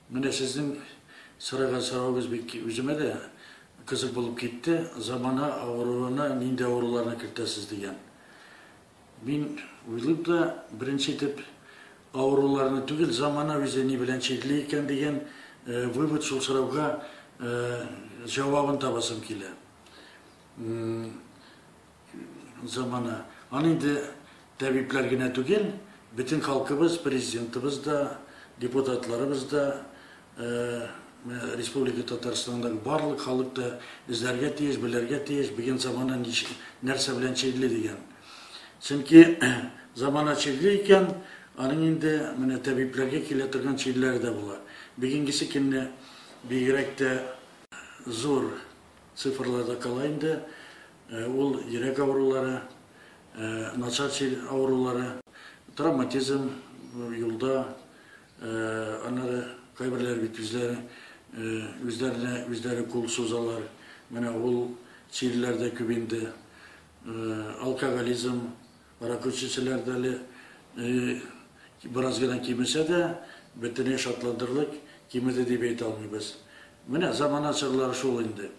Менә сезнең сораган соравыгыз бик үземә дә кызык булып китте. Замана авыруына нинди авыруларны кертәсез дигән. Мин уйлыйм да, беренче итеп авыруларны түгел, замана үзе ни белән чирли икән дигән вывод шул сорауга җавабын табасым килә. Замана. Аны инде табибләр генә түгел, бөтен халкыбыз, президентыбыз да, депутатларыбыз да, менә Республика Татарстандагы барлык халык та эзләргә тиеш, белергә тиеш, бүген замана нәрсә белән чирли дигән. Чөнки замана чирли икән, аның инде менә табибләргә килә торган чирләре дә була. Бүгенгесе көнне бигрәк тә зур цифрларда кала инде. Ул йөрәк авырулары, начар чир авырулары, травматизм юлда, аннары кайберләре бит үзләре үзләренә үзләре кул сузалар. Менә ул чирләр дә күп инде. Алкоголизм, аракы эчүчеләр дә әле бераз гына кимесә дә, бөтенләй шатландырырлык кимеде дип әйтә алмыйбыз. Менә замана чорлары шул инде.